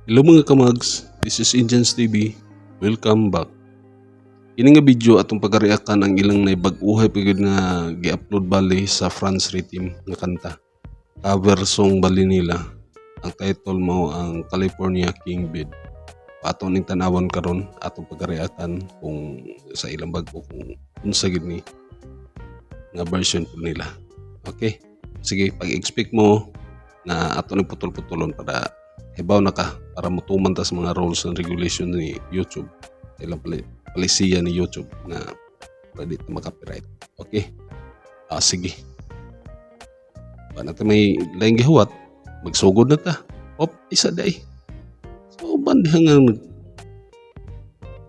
Hello mga kamags, this is Indians TV. Welcome back. Kini nga video atong pagareakan ang ilang naibag-uhay pa gyud nga gi-upload bali sa Franz Rhythm nga kanta. Cover song bali nila. Ang title mao ang California King Bed. Ato ning tan-awon karon, atong pagareakan kung sa ilang bag-o, kung unsa gid ni nga version po nila. Okay? Sige, pag-expect mo na ato ning putol-putulon para hibaw na ka, para mutuman ta sa mga rules and regulation ni YouTube. Ilang palisiya ni YouTube na pwede ta maka-copyright. Okay? Ah, sige. Wa na ta may laing gihuwat, magsugod na ta. Op, isa day. So, uban diha nga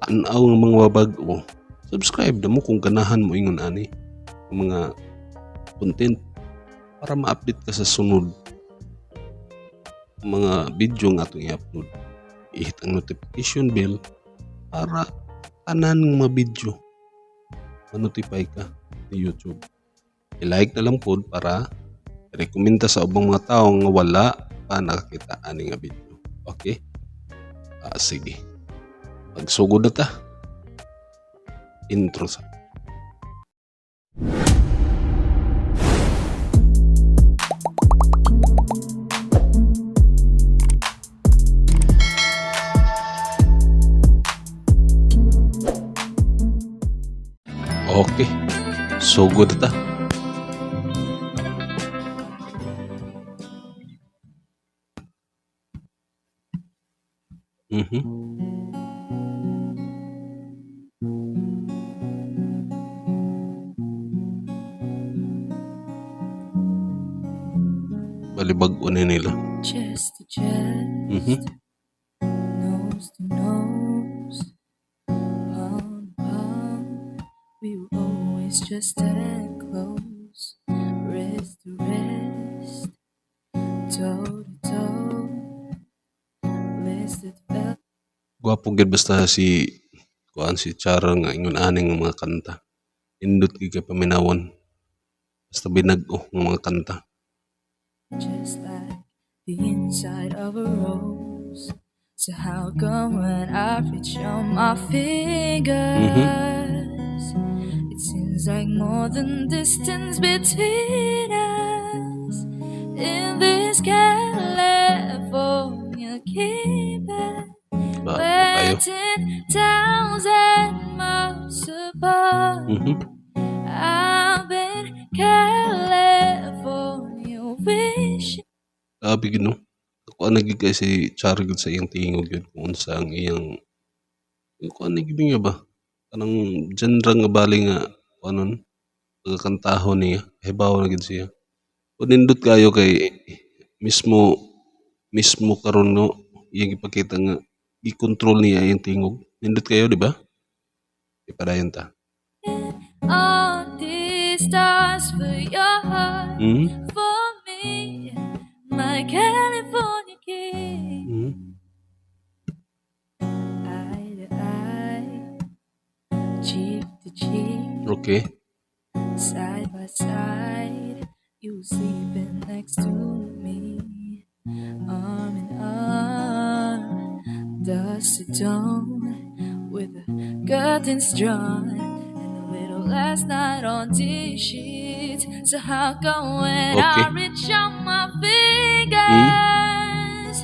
tan-aw ng mga bag-o. Subscribe na mo kung ganahan mo ingon ani ang mga content para ma-update ka sa sunod mga video nga atong i-upload. I-hit ang notification bell para tanan ng mga video ma-notify ka ni YouTube. I-like na lang pod para rekomenda sa ubang mga tao nga wala pa nakakita ani nga video. Okay? Ah, sige. Magsugod na ta. Intro sa. Okay. Sugod na ta. Bali bag-o ni nila. Chest to chest, nose to nose, palm to palm. We were always just that close, wrist to wrist, toe to toe. Listed felt Gwapo gyud basta si kuan, si Charo nga ingon ani nga mga kanta. Nindot gyud kay paminawon. Basta binag-o nga mga kanta. Just like the inside of a rose. So how come when I reach out my fingers, it seems like more than distance between us? In this California keeping Ba we're kayo. 10,000 miles apart. I've been California wishing. Grabe gyud, no. Kuan na gyud kay si Charo gyud sa iyang tingog gyud kung unsa ang iyang kuan na gyud niya ba, kanang genre nga bali nga kuanon pagkantahon niya, hibaw na gyud siya. Ug nindot kaayo kay mismo mismo karon, no, iyang gipakita nga gi-control niya iyang tingog. Nindot kayo, di ba? Ipadayon ta. On these stars for your heart, for me, my California king. Eye to eye, cheek to cheek, side by side, you were sleeping next to me, arm in arm, dusk to dawn, with the curtains drawn, and a little last night on these sheets. So how come when I reach out my fingers,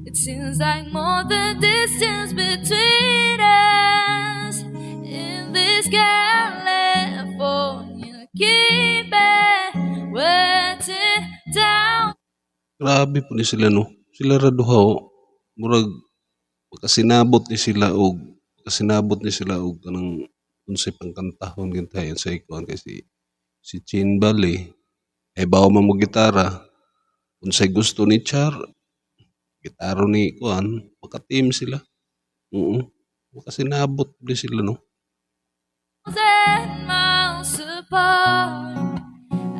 it seems like more than distance between us? In this California keeping we're 10,000 Grabe po ni sila, no. Sila ra duha oh. Murag makasinabot ni sila og kanang unsay pangkantahon gyud tayo sa kuan kay si Chin Bali ay bawo man mo gitara, unsay gusto ni Char gitaro ni kuan, maka-team sila. Oo. Makasinabot ni sila, no. Miles apart.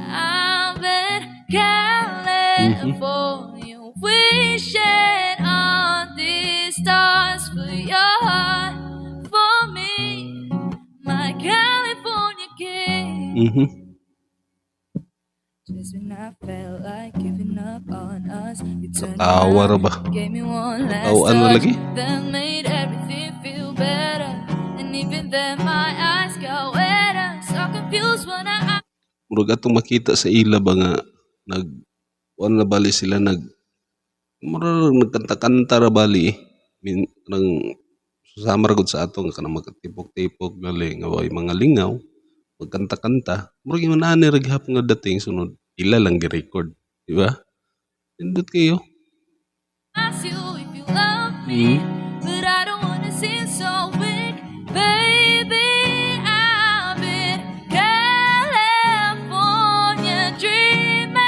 I've been California wishing on these stars for your heart, for me, my California king. Just when I felt like giving up on us, you Turned Katawa ra around, ba? gave me one last Katawaan ra touch lagi. that made everything feel better. And even then, my eyes got wetter. So confused when I Murag atong makita sa ila ba nga nag kuan na bali sila, nag murag nagkanta-kanta ra bali eh. Min, nang sama ra gud sa ato nga kanang magtipok-tipok gali nga way mga lingaw, magkanta-kanta, murag ingon ani ra gihapon nga dating, sunod ila lang gi-record, di ba? Nindot kayo. Ask you if you love me, but I don't wanna seem so weak, baby. I've been California dreaming.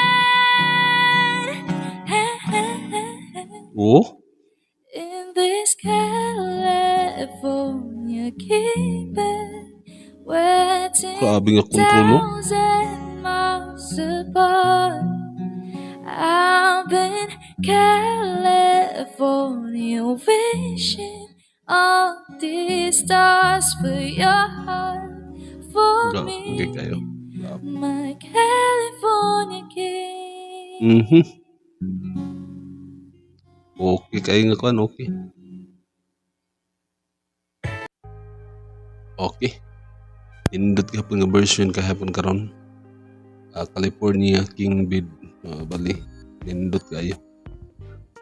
Oh. In this California king bed, we're Grabe nga control, no? 10,000 miles apart. I've been California wishing all these stars for your heart, for me, Okay kayo. Grabe. My California king. Okay kayo nga kuan, okay. Okay. Nindot gihapon nga version kahapon karon. California King Bed, bali nindot kayo.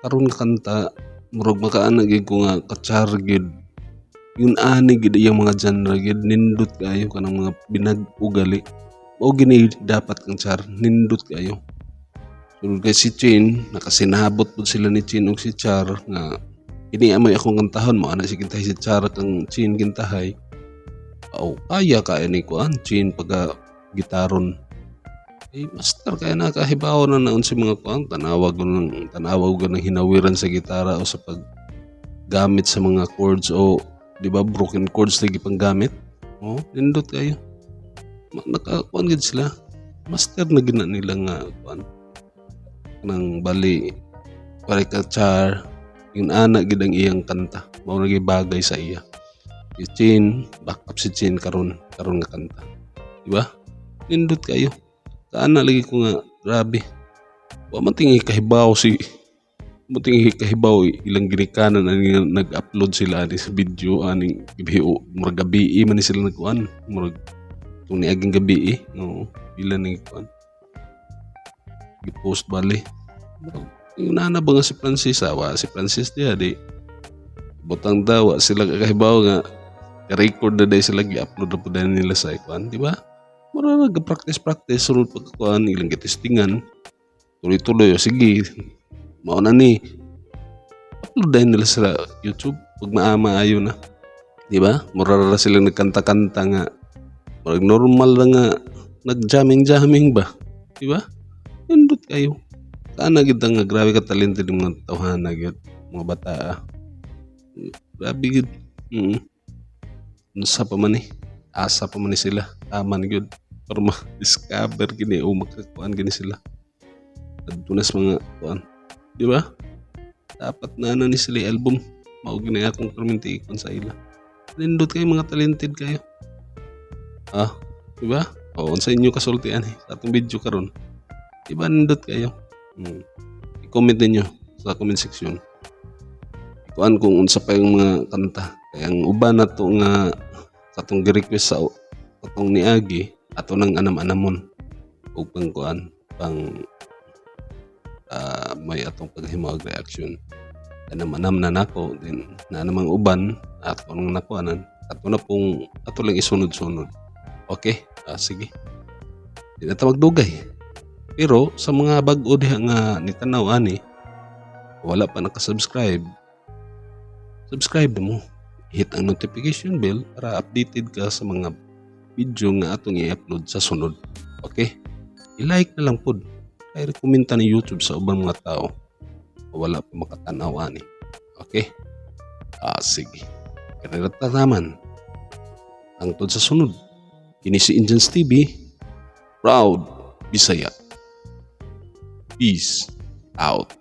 Karon nga kanta murag makaana gyud ko nga kachar gyud. Yun ani gyud iyang mga genre gyud, nindot kayo kanang mga binag-o gali. Mao gini dapat kang char, nindot kayo. Sulod kay si Chin, nakasinabot pud sila ni Chin og si Char nga kini amoy akong kantahon mo ana si kintahay si Char kang Chin kintahay. Aw, kaya kaya ni kuan Chin pagka gitaron. Eh, master kaya na kahibaw na naon si mga kuan, tanawag ko ng hinawiran sa gitara o sa paggamit sa mga chords o di ba broken chords lagi panggamit. Oh, nindot kayo. Nakakuan gid sila. Master na gina nila nga kuan. Nang bali pare ka Char, yung ana gid ang iyang kanta. Mao na bagay sa iya. Si Chin, back up si Chin karon, karon nga kanta. Di ba? Nindot kayo. Kaana lagi ko nga grabe. Wa man tingi kahibaw si mo tingi kahibaw ilang ginikanan ani nga nag-upload sila ani sa video aning gabi o murag gabi man ni sila nagkuan, murag tung niaging gabi eh, no, ila ning kuan gi-post bali. Murag yung nana ba nga si Francis, awa si Francis diha di butang daw wa sila kahibaw nga record na dahil sila, gi-upload na po dahil nila sa kuan, di ba? Mura nag-practice practice sunod pagkakuan ilang gitestingan, tuloy-tuloy o sige mao na ni upload dahil nila sa YouTube pag maama ayo na, di ba? Mura ra sila nagkanta-kanta nga murag normal lang nga nag-jamming-jamming ba, di ba? Nindot kayo. Kana gid nga grabe ka talented ng mga tawhana gyud, mga bata. Grabe gid. Unsa pa man ni, asa pa man ni sila, taman gyud para ma-discover gini o makakuan gini sila. Adto na sa mga kuan, di ba? Dapat na na ni sila album. Mao gini akong permintikon sa ila. Nindot kayo, mga talented kayo. Di ba? O unsa inyo kasultian eh, sa atong video karon. Di ba nindot kayo? I-comment ninyo sa comment section. Ikuan kung unsa pa yung mga kanta. Kaya ang uban na to nga katong gi-request sa katong niagi ato nang anam-anamon ug pang kuan pang may atong paghimo og reaction. Anam-anam na nako din na namang uban ato nang nakuanan ato na pong ato lang isunod-sunod. Okay, sige. Di na ta magdugay. Pero sa mga bag-o diha nga nitanaw ani wala pa naka-subscribe, subscribe na mo. Hit ang notification bell para updated ka sa mga video nga atong i-upload sa sunod. Okay? I-like na lang pod. Kaya rekomenda ni YouTube sa ubang mga tao wala pa makatanaw ani. Okay? Sige. Kaya naman. Hangtod sa sunod. Kini si Indians TV. Proud Bisaya. Peace out.